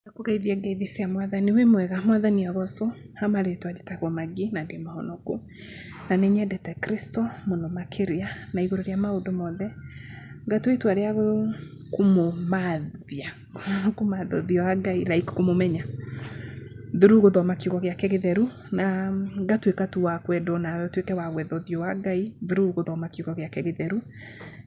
Ndakũgeithia ngeithi cia mwathani, wĩ mwega? Mwathani agocwo, ha marĩtwa njĩtagwo Maggie na ndĩ mũhonoku, na nĩ nyendete Kristo mũno makĩria na igũrũ rĩa maũndũ mothe, ngatua itua rĩa kũmũmathia, kũmatha ũthiũ wa Ngai like kũmũmenya through gũthoma kiugo gĩake gĩtheru na ngatuĩka tu wa kwenda onawe ũtuĩke wa gwetha ũthiũ wa Ngai through gũthoma kiugo gĩake gĩtheru,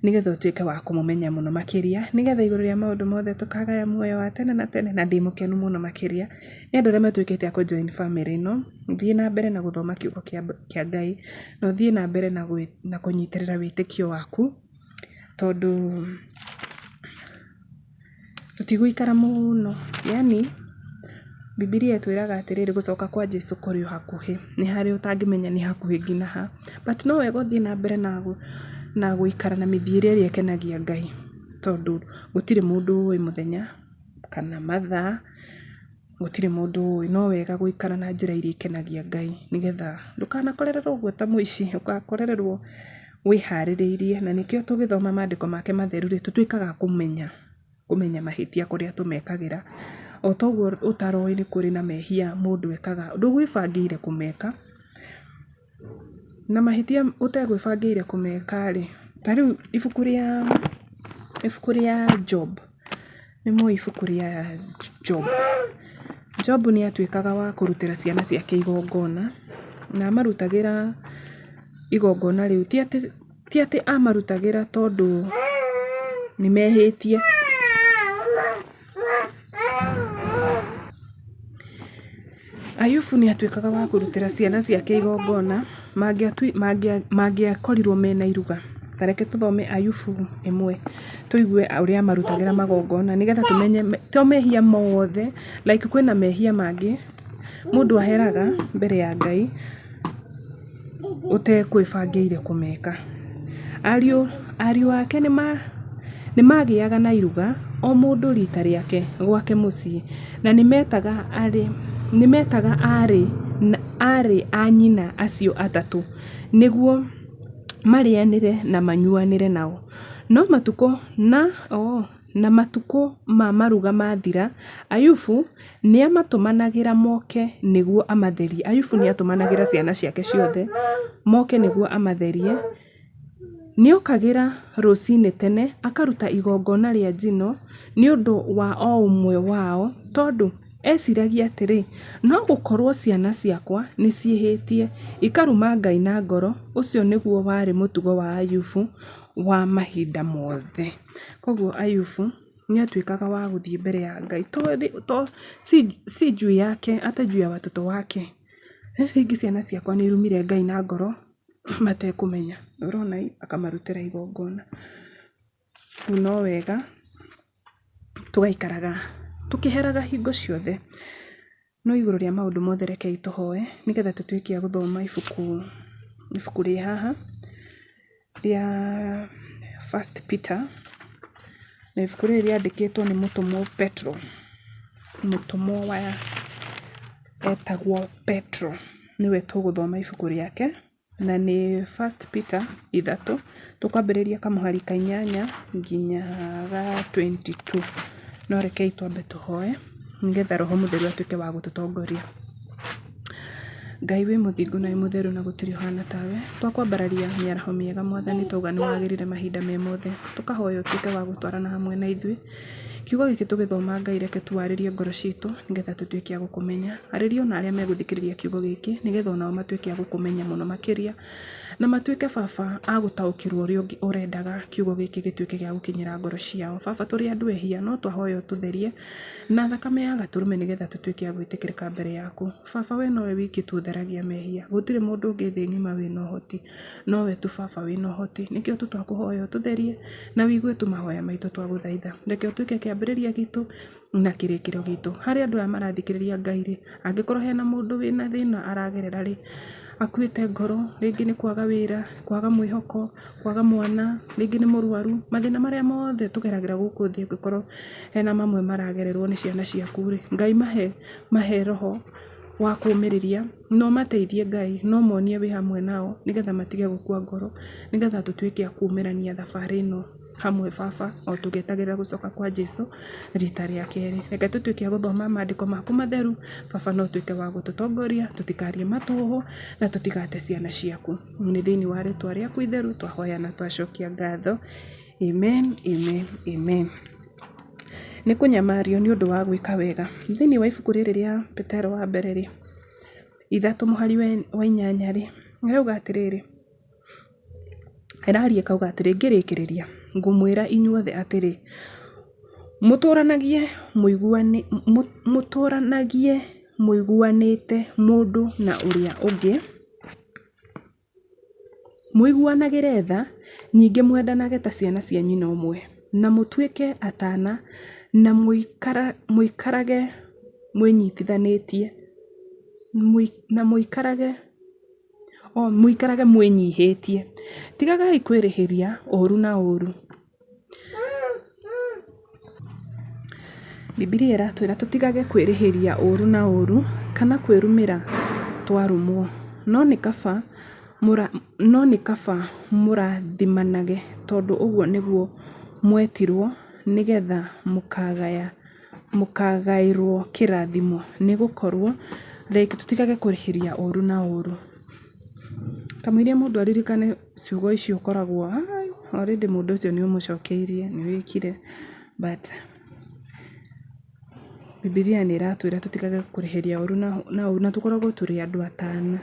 nĩgetha ũtuĩke wa kũmũmenya mũno makĩria, nĩgetha igũrũ rĩa maũndũ mothe tũkagaya muoyo wa tene na tene, na ndĩ mũkenu mũno makĩria, nĩ andũ arĩa matuĩkĩte a kũ join bamĩrĩ ĩno, thiĩ na mbere na gũthoma kiugo kĩa Ngai, na ũthiĩ na mbere na kũnyitĩrĩra wĩtĩkio waku, tondũ tũtigũikara mũno, yaani Bibilia ĩtwĩraga atĩrĩrĩ, gũcoka kwa Jesũ kũrĩ o hakuhĩ, nĩ harĩa ũtangĩmenya nĩ hakuhĩ nginya ha, but no wega ũthiĩ na mbere na gũikara na mĩthiĩre ĩrĩa ĩkenagia Ngai, tondũ gũtirĩ mũndũ ũĩ mũthenya kana mathaa, gũtirĩ mũndũ ũĩ, no wega gũikara na njĩra iria ikenagia Ngai, nĩgetha ndũkanakorererwo ũguo ta mũici, ũgakorererwo wĩharĩrĩirie, na nĩkĩo tũgĩthoma mandĩko make matheru rĩ, tũtuĩkaga a kũmenya kũmenya mahĩtia kũrĩa tũmekagĩra, o toguo ũtaroĩ nĩ kũrĩ na mehia mũndũ ekaga ndũgwĩbangĩire kũmeka, na mahĩtia ũtegwĩbangĩire kũmeka rĩ, ta rĩu ibuku rĩa Job, nĩ mũĩ ibuku rĩa Job? Job nĩ atuĩkaga wa kũrutĩra ciana ciake igongona, na amarutagĩra igongona rĩu ti atĩ amarutagĩra tondũ nĩ mehĩtie. Ayubu nĩ atuĩkaga wa kũrutĩra ciana ciake igongona mangĩakorirwo mena iruga. Ta reke tũthome Ayubu 1 tũigue ũrĩa amarutagĩra magongona nĩgetha tũmenye to mehia mothe, like kwĩna mehia mangĩ mũndũ aheraga mbere ya Ngai ũtekwĩbangĩire kũmeka. Ariũ ake nĩ magĩaga na iruga o mũndũ rita rĩake gwake mũciĩ, na nĩ metaga aarĩ a nyina acio atatũ nĩguo marĩanĩre na manyuanĩre nao. No matukũ na matukũ ma maruga mathira, Ayubu nĩamatũmanagĩra moke nĩguo amatherie. Ayubu nĩatũmanagĩra ciana ciake ciothe moke nĩguo amatherie. Nĩokagĩra rũcinĩ tene akaruta igongona rĩa njino nĩ ũndũ wa o ũmwe wao, tondũ eeciragia atĩrĩ, 'No gũkorũo ciana ciakwa nĩ ciĩhĩtie ikaruma Ngai na ngoro. Ũcio nĩguo warĩ mũtugo wa Ayubu wa mahinda mothe. Koguo Ayubu nĩ atuĩkaga wa gũthiĩ mbere ya Ngai to si juu yake hata juu ya watoto wake. Rĩngĩ ciana ciakwa nĩ irumire Ngai na ngoro matekũmenya. Ũrona akamarutĩra igongona. Rĩu no wega tũgaikaraga tũkĩheraga hingo ciothe. No igũrũ rĩa maũndũ mothe rekei tũhoe nĩgetha tũtuĩke a gũthoma ibuku rĩ haha rĩa First Peter, na ibuku rĩrĩ rĩandĩkĩtwo nĩ mũtũmwo Petero, mũtũmwo wa etagwo Petero, nĩwe tũgũthoma ibuku rĩake, na nĩ First Peter 3, tũkwambĩrĩria kamũhari ka 8 nginya ga 22. No rekei twambe tũhoe nĩgetha Roho Mũtheru atuĩke wa gũtũtongoria. Ngai wĩ mũthingu na wĩ mũtheru na gũtirĩ ũhana tawe. Twakwambararia mĩaraho mĩega Mwathani twauga nĩ wagĩrĩire mahinda me mothe. Tũkahoya ũtuĩke wa gũtwarana hamwe na ithuĩ. Kiugo gĩkĩ tũgĩthoma Ngai reke twarĩrie ngoro citũ nĩgetha tũtuĩke a gũkũmenya. Arĩria ona arĩa megũthikĩrĩria kiugo gĩkĩ nĩgetha onao matuĩke a gũkũmenya mũno makĩria na matuĩke baba a gũtaũkĩrwo ũrĩa ũrendaga kiugo gĩkĩ gĩtuĩke gĩa gũkinyĩra ngoro ciao. Baba tũrĩ andũ ehia no twahoya ũtũtherie na thakame ya gatũrũme nĩgetha tũtuĩke a gwĩtĩkĩrĩka mbere yaku. Baba we nowe wiki tu ũtheragia mehia, gũtirĩ mũndũ ũngĩ thĩ ng'ima wĩna ũhoti, nowe tu baba wĩna ũhoti. Nĩkĩo tu twakũhoya ũtũtherie na ũigue tu mahoya maitũ twagũthaitha. Reke ũtuĩke kĩambĩrĩria gitũ na kĩrĩkĩro gitũ. Harĩ andũ aya marathikĩrĩria Ngai rĩ, angĩkorwo hena mũndũ wĩna thĩna aragerera rĩ, akuĩte ngoro, rĩngĩ nĩ kwaga wĩra, kwaga mwĩhoko, kwaga mwana, rĩngĩ nĩ mũrwaru, mathĩna marĩa mothe tũgeragĩra gũkũ thĩ angĩkorwo hena mamwe maragererwo nĩ ciana ciaku rĩ, Ngai mahe roho. wa kũũmĩrĩria, na ũmateithie Ngai, na ũmonie wĩ hamwe nao, nĩgetha matige gũkua ngoro, nĩgetha tũtuĩke a kumĩrania thabarĩ ĩno hamwe baba, o tũgĩetagĩrĩra gũcoka kwa Jesu rita rĩa kerĩ. Reke tũtuĩke a gũthoma mandĩko maku matheru, baba na ũtuĩke wa gũtũtongoria, tũtikarie matũhũhũ, na tũtigate ciana ciaku. Nĩ thĩinĩ wa rĩtwa rĩaku itheru twahoya na twacokia ngatho. Amen, amen, amen. Nĩ kũnyamario nĩ ũndũ wa gwĩka wega. Thĩinĩ wa ibuku rĩrĩ rĩa Petero wa mbere rĩ, 3 mũhari wa 8 rĩ, ĩrauga atĩrĩrĩ, ĩraria ĩkauga atĩrĩ, ngĩrĩkĩrĩria, ngũmwĩra inyuothe atĩrĩ, mũtũranagie mũiguanĩte mũndũ na ũrĩa ũngĩ, Mũiguanagĩre tha, ningĩ mwendanage ta ciana cia nyina ũmwe, na mũtuĩke atana na mũikarage mwĩnyitithanĩtie, na mũikarage, o mũikarage mwĩnyihĩtie. Tigagai kwĩrĩhĩria ũũru na ũũru. Bibilia ĩratwĩra tũtigage kwĩrĩhĩria ũũru na ũũru kana kwĩrumĩra twarumwo, no nĩ kaba mũrathimanage tondũ ũguo nĩguo mwetirwo nĩgetha mũkagaĩrwo kĩrathimo. Nĩ gũkorwo, like tũtigage kũrĩhĩria ũũru na ũũru. Kamũiria mũndũ aririkane ciugo icio ũkoragwo already mũndũ ũcio nĩ ũmũcokeirie, nĩ wĩkire but Bibilia nĩ ĩratwĩra tũtigage kũrĩhĩria ũru na ũru na tũkoragwo tũrĩ andũ atana.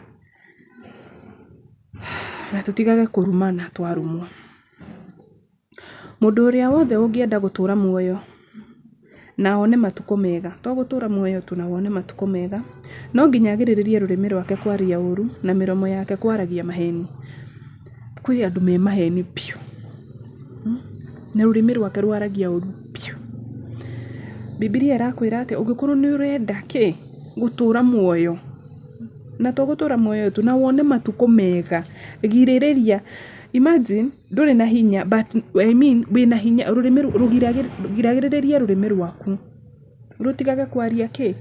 Na tũtigage kũrumana twarumwo. Mũndũ ũrĩa wothe ũngĩenda gũtũũra muoyo na one matukũ mega, to gũtũũra muoyo tu na wone matukũ mega, no nginya agirĩrĩrie rũrĩmĩ rwake kwaria ũũru na mĩromo yake kwaragia maheni. Kwĩ andũ me maheni biũ, na rũrĩmĩ rwake rwaragia ũũru biũ. Bibilia ĩrakwĩra atĩ ũngĩkorwo nĩ ũrenda kĩ? Gũtũũra muoyo, na to gũtũũra muoyo tu, na wone matukũ mega, girĩrĩria, imagine ndũrĩ na hinya but I mean wĩna hinya rũrĩmĩ giragĩrĩria rũrĩmĩ rwaku rũtigage kwaria kĩ?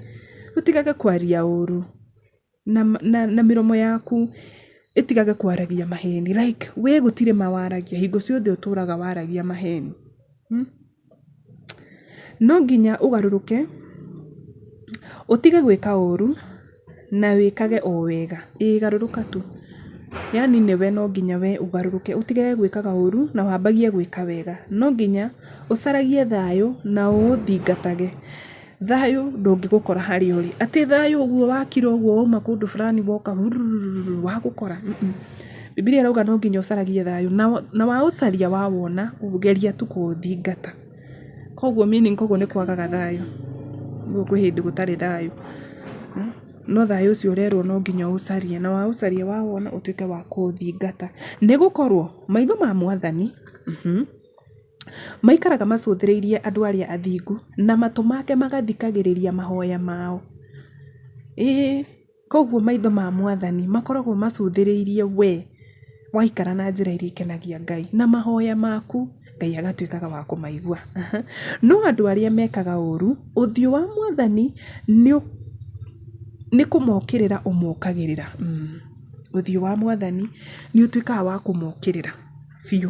Rũtigage kwaria ũũru na mĩromo yaku ĩtigage kwaragia maheni like we gũtirĩ ma waragia hingo ciothe ũtũraga waragia maheni. No nginya ũgarũrũke, ũtige gwĩka ũũru na wĩkage o wega. Ĩĩ garũrũka tu. Yaani nĩwe no nginya we ũgarũrũke ũtige gwĩkaga ũũru na wambagie gwĩka wega. No nginya ũcaragie thayũ na ũũthingatage. Thayũ ndũngĩgũkora harĩa ũrĩ. Atĩ thayũ ũguo wakira ũguo wauma kũndũ fulani woka hurururu wagũkora. Bibilia ĩrauga no nginya ũcaragie thayũ na waũcaria wawona geria tu kũũthingata. Koguo meaning koguo nĩ kwagaga thayũ. Ũguo kwĩ hĩndĩ gũtarĩ thayũ. No thayũ ũcio ũrerwo no nginya ũũcarie na waũcaria wawona ũtuĩke wa kũũthingata. Nĩ gũkorwo maitho ma mwathani Maikaraga macũthĩrĩirie andũ arĩa athingu, na matũ make magathikagĩrĩria mahoya mao. Ĩĩ, koguo maitho ma Mwathani makoragwo macũthĩrĩirie we waikara na njĩra iria ikenagia Ngai, na mahoya maku Ngai agatuĩkaga wa kũmaigua. No andũ arĩa mekaga ũũru, ũthiũ wa Mwathani nĩ kũmokĩrĩra ũmokagĩrĩra. Ũthiũ wa Mwathani nĩ ũtuĩkaga wa kũmokĩrĩra biũ.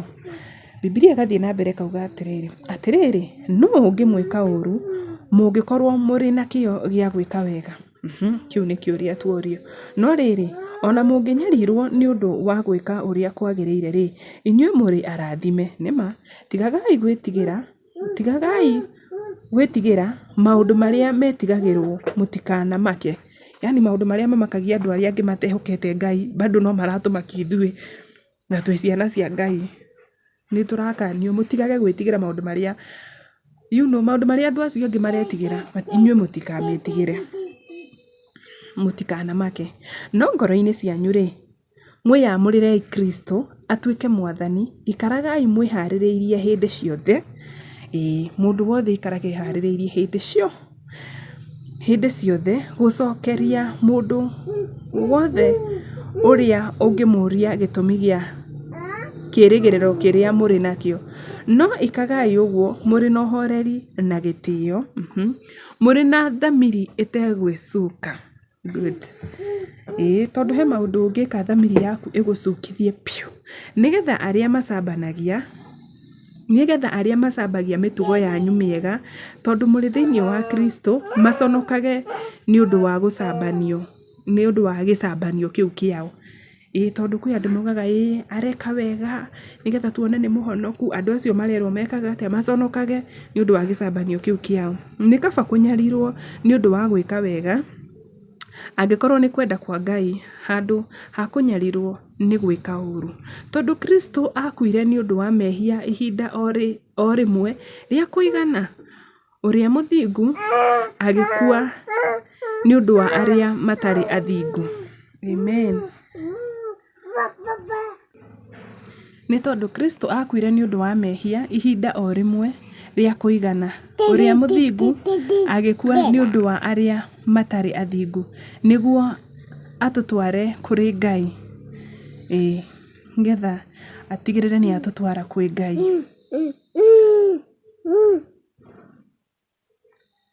Bibilia ĩgathiĩ na mbere ĩkauga atĩrĩrĩ, Atĩrĩrĩ, nũũ ũngĩmwĩka ũũru mũngĩkorũo mũrĩ na kĩyo gĩa gwĩka wega? Kĩu nĩ kĩũria tuorio. No rĩrĩ, o na mũngĩnyarirũo nĩ ũndũ wa gwĩka ũrĩa kwagĩrĩire-rĩ, inyuĩ mũrĩ arathime. Nĩ ma, tigagai gwĩtigĩra, tigagai gwĩtigĩra maũndũ marĩa metigagĩrũo, mũtikanamake. Yaani maũndũ marĩa mamakagia andũ arĩa angĩ matehokete Ngai, bado no maratũmakia ithuĩ. Na twĩ ciana cia Ngai, nĩ tũrakanio mũtigage gwĩtigĩra maũndũ marĩa, you know, maũndũ marĩa andũ acio angĩ maretigĩra, inyuĩ mũtikametigĩre, mũtikanamake. No ngoro-inĩ cianyu-rĩ, mwĩyamũrĩrei Kristo atuĩke Mwathani, ikaragai mwĩharĩrĩirie hĩndĩ ciothe, ĩĩ mũndũ wothe aikarage eharĩrĩirie hĩndĩ ciothe. Hĩndĩ ciothe gũcokeria mũndũ wothe ũrĩa ũngĩmũũria gĩtũmi gĩa kĩĩrĩgĩrĩro kĩrĩa mũrĩ nakĩo. No ĩkagai ũguo mũrĩ na ũhoreri na gĩtĩo, mũrĩ na thamiri ĩtegwĩcuka. Good. Ĩĩ tondũ he maũndũ ũngĩka thamiri yaku ĩgũcukithie biũ. Nĩgetha arĩa macambanagia, nĩgetha arĩa macambagia mĩtugo yanyu mĩega tondũ mũrĩ thĩinĩ wa Kristo maconokage nĩ ũndũ wa gũcambanio, nĩ ũndũ wa gĩcambanio kĩu kĩao. Ĩĩ tondũ kwĩ andũ maugaga ĩĩ areka wega nĩgetha tuone nĩ mũhonoku. Andũ acio marerwo mekage atĩa? Maconokage nĩ ũndũ wa gĩcambanio kĩu kĩao. Nĩ kaba kũnyarirwo nĩ ũndũ wa gwĩka wega, angĩkorwo nĩ kwenda kwa Ngai, handũ ha kũnyarirwo nĩ gwĩka ũru. Tondũ Kristo akuire nĩ ũndũ wa mehia ihinda o rĩmwe rĩa kũigana, ũrĩa mũthingu agĩkua nĩ ũndũ wa arĩa matarĩ athingu. Amen. Nĩ tondũ Kristo akuire nĩ ũndũ wa mehia ihinda o rĩmwe rĩa kũigana, ũrĩa mũthingu agĩkua nĩ ũndũ wa arĩa matarĩ athingu, nĩguo atũtware kũrĩ Ngai. Ĩĩ, nĩgetha atigĩrĩre nĩ atũtwara kwĩ Ngai.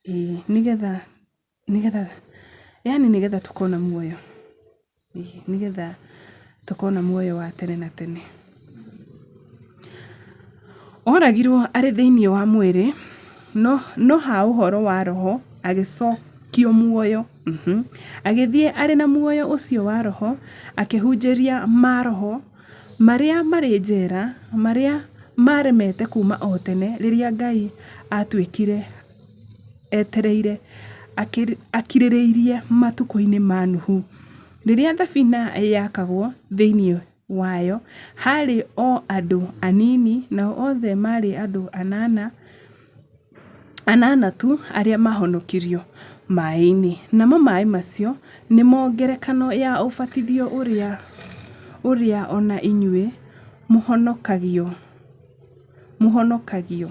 Ĩĩ, nĩgetha, nĩgetha, yaani nĩgetha tũkona muoyo. Ĩĩ, nĩgetha tũkona muoyo wa tene na tene. Oragirwo arĩ thĩinĩ wa mwĩrĩ, no, no ha ũhoro wa roho agĩcokio muoyo. Agĩthiĩ arĩ na muoyo ũcio wa roho, akĩhunjĩria maroho marĩa marĩ njera, marĩa maaremete kuuma o tene rĩrĩa Ngai aatuĩkire etereire akirĩrĩirie matukũ-inĩ ma Nuhu. Rĩrĩa thabina yakagwo thĩinĩ wayo, haarĩ o andũ anini, nao othe maarĩ andũ anana, anana tu arĩa maahonokirio maĩ-inĩ. Namo maĩ macio nĩmo ngerekano ya ũbatithio ũrĩa, ũrĩa o na inyuĩ mũhonokagio, mũhonokagio,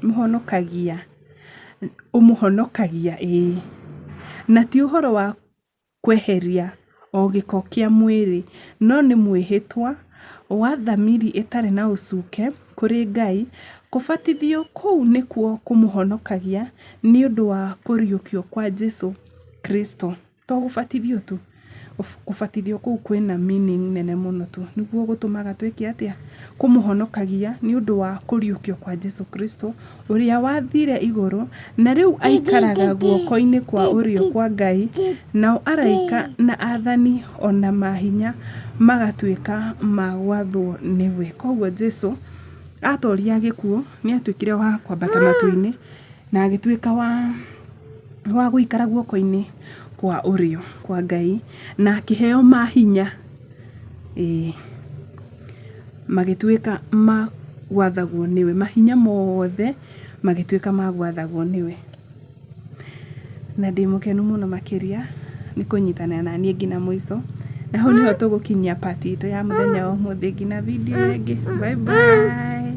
mũhonokagia, ũmũhonokagia, ĩĩ. Na ti ũhoro wa kweheria o gĩko kĩa mwĩrĩ, no nĩ mwĩhĩtwa wa thamiri ĩtarĩ na ũcuke kũrĩ Ngai. Kũbatithio kũu nĩkuo kũmũhonokagia nĩ ũndũ wa kũriũkio kwa Jesu Kristo. To gũbatithio tu, kũbatithio kũu kwĩna meaning nene mũno tu. Nĩguo gũtũmaga twĩke atĩa? Kũmũhonokagia nĩ ũndũ wa kũriũkio kwa Jesu Kristo, ũrĩa wathire igũrũ, na rĩu aikaraga guoko-inĩ kwa ũrĩo kwa Ngai, nao araika na athani o na mahinya magatuĩka ma gwathwo nĩwe. Koguo Jesu atoria gĩkuũ, nĩ atuĩkire wa kwambata matu-inĩ, na agĩtuĩka wa wa gũikara guoko-inĩ kwa ũrĩo kwa Ngai, na akĩheo mahinya, ĩĩ, magĩtuĩka ma gwathagwo nĩwe, mahinya mothe magĩtuĩka ma gwathagwo nĩwe. Na ndĩ mũkenu mũno makĩria nĩ kũnyitanĩra na niĩ nginya mũico. Na hau nĩho tũgũkinyia part itũ ya mũthenya wa ũmũthĩ nginya video ĩngĩ. Bye bye.